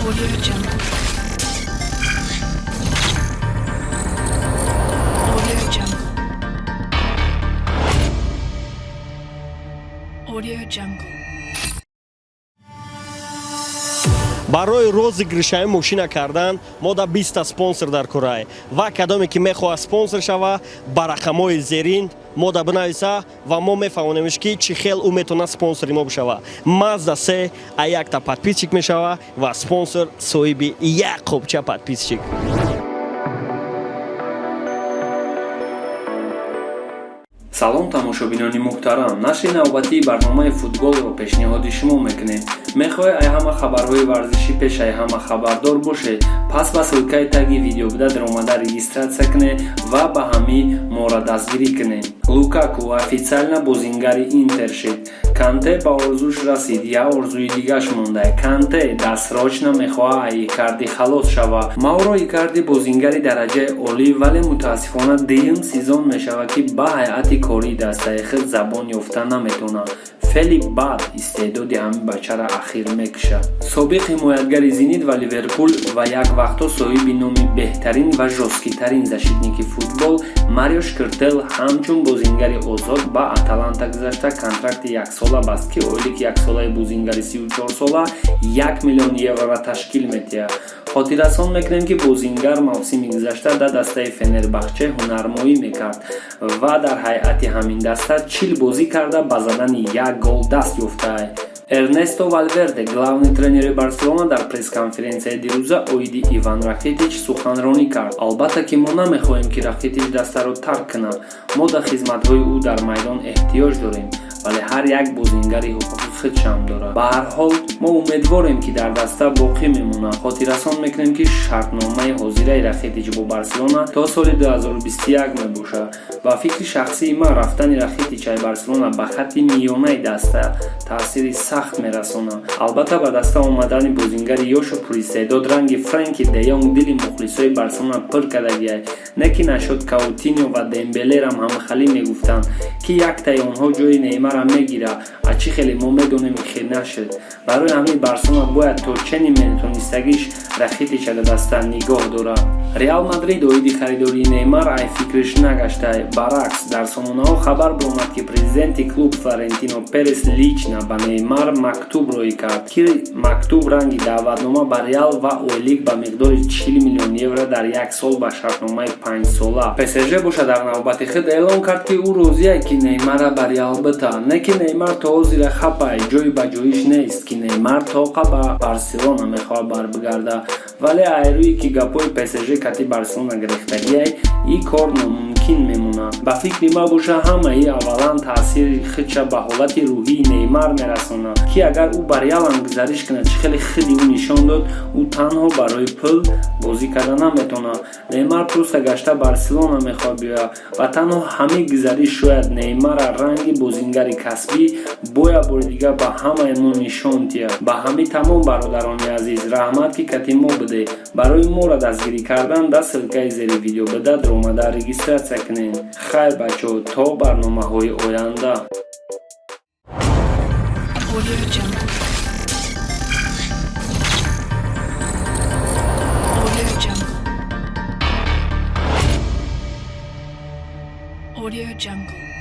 Audio Jungle. Audio Jungle. Audio Jungle. Барои розыгрышаи мошина кардан мо да 20 спонсор дар курай ва кадоме ки мехоҳад спонсор шава, ба рақамҳои зерин мо да бинависа ва мо мефаҳмонемш, ки чӣ хел ӯ метавонад спонсори мо бишава. Мазда се а якта подписчик мешава ва спонсор соҳиби як қопча подписчик. Салом, тамошобинони муҳтарам! Нашри навбатии барномаи футболро пешниҳоди шумо мекунем. Мехоҳед ай ҳама хабарҳои варзишӣ пеш ай ҳама хабардор бошед? Пас ба ссылкаи таги видео буда даромада регистрация кунед ва ба ҳамӣ моро дастгирӣ кунед. Лукаку официально бозингари Интер шид. Канте ба орзуш расид, як орзуи дигаш монда. Канте дастрочна мехоҳад ай Икарди халос шава. Мауро Икарди бозингари дараҷаи олӣ, вале мутаассифона дуюм сезон мешавад, ки ба ҳайати кории дастаи худ забон ёфта наметавонад. Феъли бад истеъдоди ҳамин бачаро ахир мекушад. Собиқ ҳимоятгари Зенит ва Ливерпул ва як вақтҳо соҳиби номи беҳтарин ва жёсткитарин защитники футбол Марио Шкиртел ҳамчун бозингари озод ба Аталанта гузашта, контракти яксола баст, ки ойлики яксолаи бозингари 34сола 1 миллион еврора ташкил метиҳад. Хотиррасон мекунем, ки бозингар мавсими гузашта дар дастаи Фенербахче ҳунармоӣ мекард ва дар ҳайати ҳамин даста 40 бозӣ карда, ба задани як гол даст ёфтаа. Эрнесто Валверде, главный тренери Барселона, дар пресс-конференсияи дирӯза оиди Иван Ракитич суханронӣ кард. Албатта, ки мо намехоҳем, ки Ракитич дастаро тарк кунад. Мо дар хизматҳои ӯ дар майдон эҳтиёҷ дорем, вале ҳар як бозингари ҳуқуқи худшам дорад. Ба ҳар ҳол, мо умедворем, ки дар даста боқӣ мемонад. Хотиррасон мекунем, ки шартномаи ҳозираи Рахитич бо Барселона то соли 2021 мебошад. Ба фикри шахсии ман, рафтани Рахитич ай Барселона ба хатти миёнаи даста таъсири сахт мерасонад. Албатта, ба даста омадани бозингари ёшу пуристеъдод ранги Френки де Йонг дили мухлисои Барселона пур кардагиай. Не ки нашуд, Каутиньо ва Дембелерам ҳамхалӣ мегуфтанд, ки яктаи онҳо ҷои Неймарам мегирад, а чӣ хеле мо медонем, хел нашуд. Барои ҳамин Барселона бояд то чени метонистагиш Рахитича дар даста нигоҳ дорад. Реал Мадрид оиди харидории Неймар ай фикриш нагаштае. Баръакс, дар сомонаҳо хабар баромад, ки президенти клуб Флорентино Перес лично ба Неймар мактуб роӣ кард, ки мактуб ранги даъватнома ба Реал ва ойлик ба миқдори 40 миллион евро дар як сол ба шартномаи 5сола. ПСЖ бошад, дар навбати худ эълон кард, ки ӯ розие, ки Неймарра ба Реал бита. Не ки Неймар то ҳозира хапай, ҷои ба ҷоиш нест, ки Неймар тоқа ба Барселона мехоҳад барбигарда, вале айрӯе ки гапҳои ПСЖ кати Барселона гирифтагиай, ин кор номумкин мемонад. Ба фикри ман боша, ҳамаи аввалан таъсири худша ба ҳолати рӯҳии Неймар мерасонад, ки агар ӯ ба Реалам гузариш кунад, чӣ хеле худи ӯ нишон дод, ӯ танҳо барои пул бозӣ карда наметавонад. Неймар просто гашта Барселона мехоҳад биёяд ва танҳо ҳамин гузариш шояд Неймарра ранги бозингари касбӣ бо як бори дигар ба ҳамаи мо нишон диҳад. Ба ҳамин тамом, бародарони азиз, раҳмат, ки кати мо будед. Барои моро дастгирӣ кардан дар ссылкаи зери видео буда даромада регистрация кунед. Хайр, бачаҳо, то барномаҳои оянда. Audio Jungle. Audio Jungle. Audio Jungle.